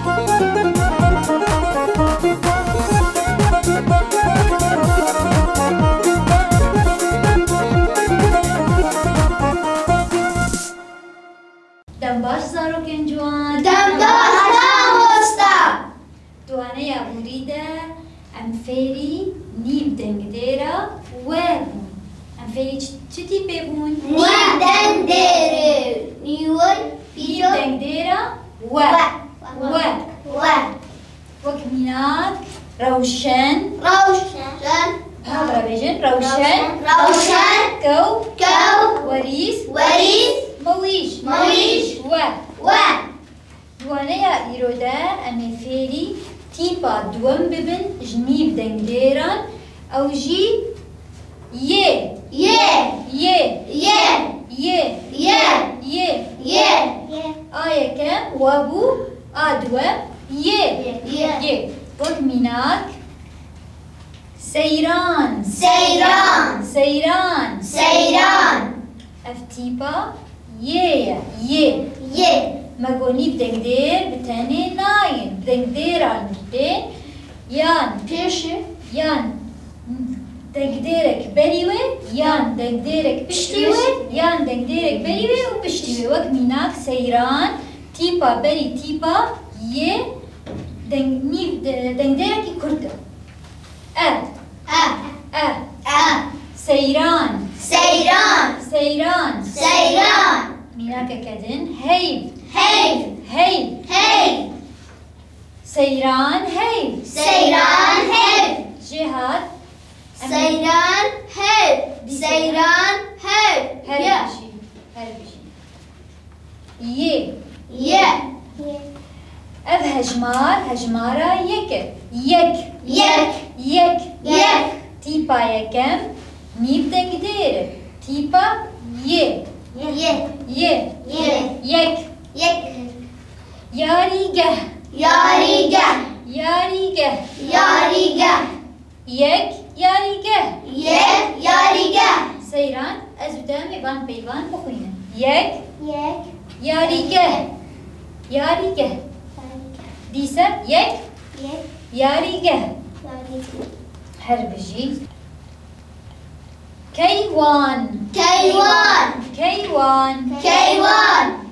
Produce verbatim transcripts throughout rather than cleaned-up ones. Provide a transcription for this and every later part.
Dem baş zarokên ciwan. Dem baş mamosta. Di waneya borî de em fêrî nîv dengdêra we bûn. Em fêrî çi, çi tîpê bûn? Nîv dengdêrê. Nîv dengdêra we. We. We. Wek mînak, rewşen. Rewşen. Bi hev re bêjin, rewşen. Rewşen. Kew. Kew. Werîs. Werîs. Mewîj. Mewîj. We. We. Di waneya îro de em ê fêrî tîpa duwem bibin ji nîv dengdêran, ew jî yê. Yê. Yê. Yê. Yê. Yê. Yê. Yê. A yekem we bû, a duwem yê. Yê. Yê. Yê. Wek mînak, seyran. Seyran. Seyran. Seyran. Ev tîpa yê ye. Yê. Yê. Me got nîv dengdêr bi tenê nayên. Bi dengdêran tên yan pêşê, yan dengdêrek berî wê, yan dengdêrek piştî wê, yan dengdêrek berî wê û piştî wê. Wek mînak, seyran, tîpa berî tîpa yê deng-, nîv de-, dengdêrekî kurt e. E. E. E. E. Seyran. Seyran. Seyran. Seyran. Mînakeke din, heyv. Heyv. Heyv. Heyv. Seyran heyv. Seyran heyv. Jêhat. Seyran heyv. Seyran heyv. Her bijî. Her bijî. Yê. Yê. Ev hejmar, hejmara yek e. Yek. Yek. Yek. Yek. Tîpa yekem, nîv dengdêr e. Tîpa yê. Yê. Yê. Yê. Yek. Yek. Yarîgeh. Yarîgeh. Yarîgeh. Yarîgeh. Yek yarîgeh. Yek yarîgeh. Seyran, ez û te em ê van peyvan bixwînin. Yek. Yek. Yarîgeh. Yarîgeh. Yarîgeh. Dîse yek. Yek. Yarîgeh. Yarîgeh. Her bijî. Keywan. Keywan. Keywan. Keywan.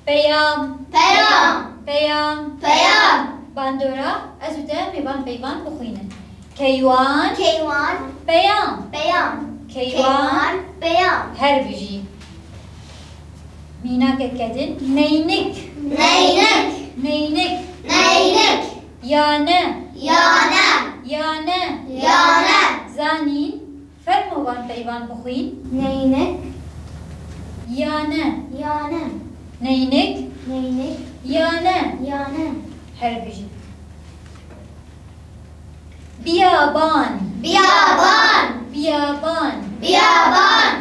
Peyam. Peyam. Peyam. Peyam. Bandora, ez û te em ê van peyvan bixwînin. Keywan. Keywan. Peyam. Peyam. Keywan. Keywan. Peyam. Her bijî. Mînakeke din. Neynik. Neynik. Neynik. Neynik. Yane. Yane. Yane. Yane. Zanîn. Fermo van peyvan bixwîn. Neynek. Yane. Yane. Neynek. Neynek. Yane. Yane. Her bijî. Biyaban. Biyaban. Biyaban. Biyaban.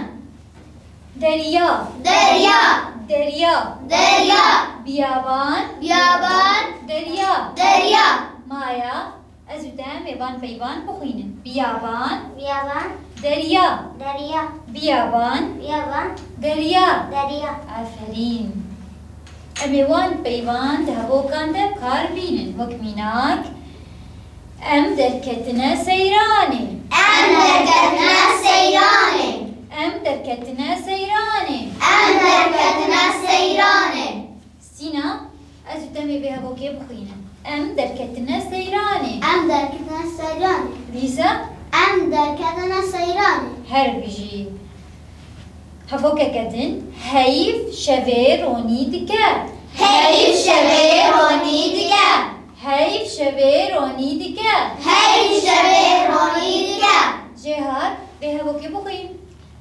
Derya. Derya. Derya. Derya. Biyaban. Biyaban. Derya. Derya. Maya. Ez û te em ê van peyvan bixwînin. Biyaban. Biyaban. Derya. Derya. Biyaban. Biyaban. Derya. Derya. Aferîn. Em ê wan peyvan di hevokan de kar bînin. Wek mînak, em derketine seyranê. Em derketine seyranê. Em derketine seyranê. Em derketine seyranê. Sîna, ez û te em ê vê hevokê bixwînin. Em derketine seyranê. Em derketine seyranê. Dîsa? Em derketine seyranê. Her bijî. Hevokeke din. Heyv şevê ronî dike. Heyv şevê ronî dike. Heyv şevê ronî dike. Heyv şevê ronî dike. Jêhat, vê hevokê bixwîn.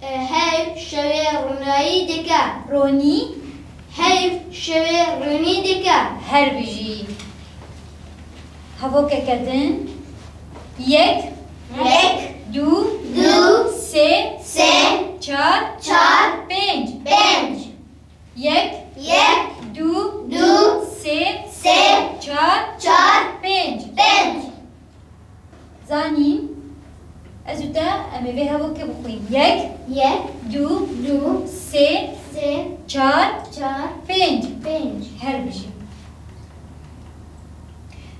E, heyv şevê ronayî dike. Ronî. Heyv şevê ronî dike. Her bijî. Hevokeke din. Yek. Yek. Du. Du. Sê. Sê. Çar. Çar. Pênc. Pênc. Yek. Yek. Du. Du. Sê. Sê. Çar. Çar. Pênc. Pênc. Zanîn, ez û te em ê vê hevokê bixwîn. Yek. Yek. Du. Du. Sê. Sê. Çar. Çar. Pênc. Pênc. Her bijî.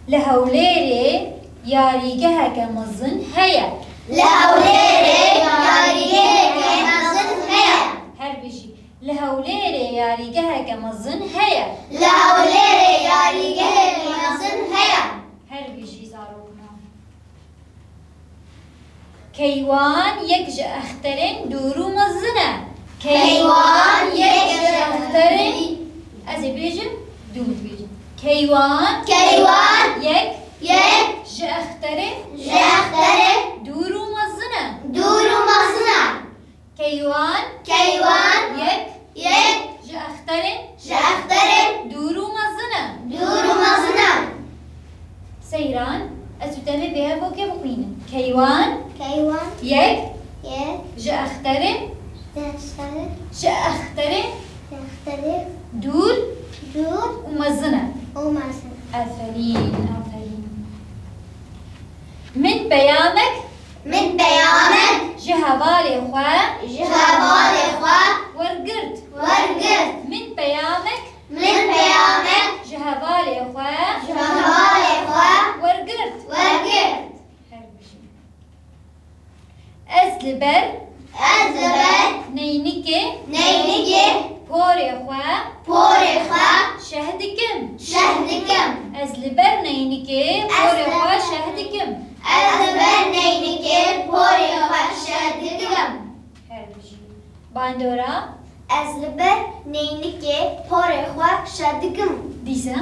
Li Hewlêrê yarîgeheke mezin heye. Li Hewlêrê yarîgeheke mezin heye. Her bijî. Li Hewlêrê yarîgeheke mezin heye. Li Hewlêrê yarîgeheke mezin heye. Her bijî zarokno. Keywan yek ji exterên dûr û mezin e. Keywan yek ji exterên, ez ê bêjim, dû min dibêjim. Keywan, Keywan yek, yek ji exterên, ji exterên dûr û mezin e. Dûr û mezin e. Keywan, Keywan yek, yek ji exterên, ji exterên dûr û mezin e. Dûr û mezin e. Seyran, ez û te em ê bi hevokê bixwînin. Keywan, Keywan yek, yek ji exterên, ji exterên, ji exterên, ji exterên dûr, dûr û mezin e. Û mezin e. Aferîn, aferîn. Min peyamek, min peyamek ji hevalê xwe, ji hevalê xwe wergirt. Wergirt. Min peyamek, min peyamek ji hevalê xwe, ji hevalê xwe wergirt. Wergirt. Her bijî. Ez li ber, ez li ber neynikê, neynikê porê xwe, porê xwe şeh dikim. Şeh dikim. Ez li ber neynikê porê xwe şeh dikim. Ez li ber neynikê porê xwe şeh dikim. Her bijî. Bandora. Ez li ber neynikê porê xwe şeh dikim. Dîsa.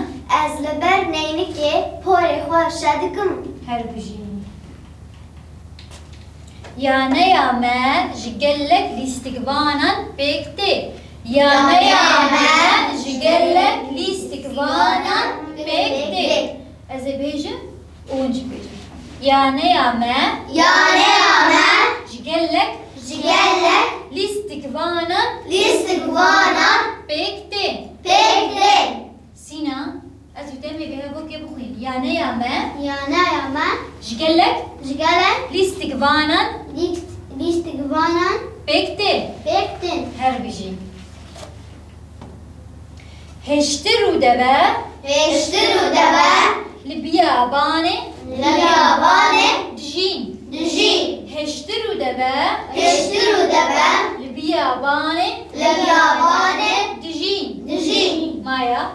Ez li ber neynikê porê xwe şeh dikim. Her bijî. Yaneya me ji gelek lîstikvanan pêk tê. Yaneya me ji gelek lîstikvanan pêk tê. Ez ê bêjim û hûn jî bêjin. Yaneya me, yaneya me ji gelek, ji gelek lîstikvanan, lîstikvanan pêk tê. Pêk tê. Sîna, ez û te em ê bi hevokê bixwînin. Yaneya me, yaneya me ji gelek, ji gelek lîstikvanan, lîst-, lîstikvanan pêk tê. Pêk tê. Her bijî. Hêştir û deve, hêştir û deve li biyabanê, li biyabanê dijîn. Dijîn. Hêştir û deve, hêştir û deve li biyabanê, li biyabanê dijîn. Dijîn. Maya,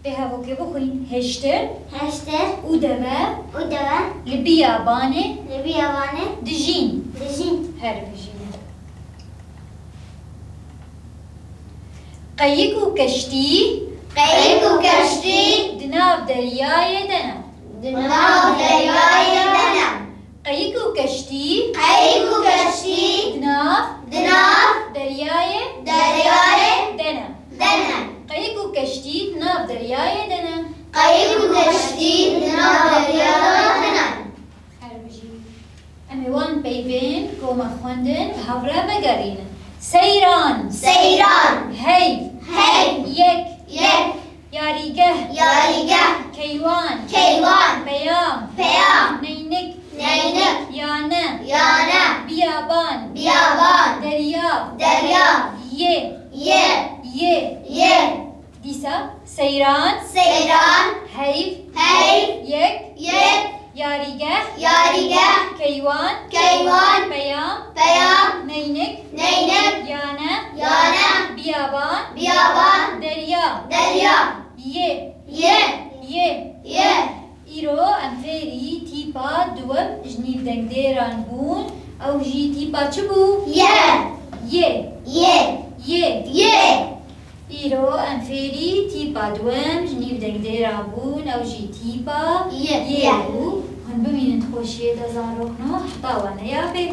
bi hevokê bixwîn. Hêştir, hêştir û deve, û deve li biyabanê, li biyabanê dijîn. Dijîn. Her bijî. Qeyik û keştî, qeyik û keştî di nav deryayê de ne. Di nav deryayê de ne. Qeyik û keştî, qeyik û keştî di nav, di nav deryayê, deryayê de ne. De ne. Qeyik û keştî di nav deryayê de ne. Qeyik û keştî di nav deryayê de ne. Her bijî. Em ê wan peyvên ku me xwendin bi hev re vegerînin. Seyran. Seyran. Heyv. Heyv. Yek. Yek. Yarîgeh. Yarîgeh. Keywan. Keywan. Peyam. Peyam. Neynik. Neynik. Yane. Yane. Biyaban. Biyaban. Derya. Derya. Yê. Yê. Yê. Yê. Dîsa seyran. Seyran. Heyv. Heyv. Yek. Yek. Yarîgeh. Yarîgeh. Keywan. Keywan. Peyam. Peyam. Neynik. Neynik. Yane. Yane. Biyaban. Biyaban. Derya. Derya. Yê. Yê. Yê. Yê. Îro em fêrî tîpa duwem ji nîv dengdêran bûn. Ew jî tîpa çi bû? Yê. Yê. Yê. Yê. Yê. Îro em fêrî tîpa duwem ji nîv dengdêran bûn. Ew jî tîpa yê. Yê. Yê bû. Hûn bimînin di xweşiyê de zarokno. Heta waneya pê.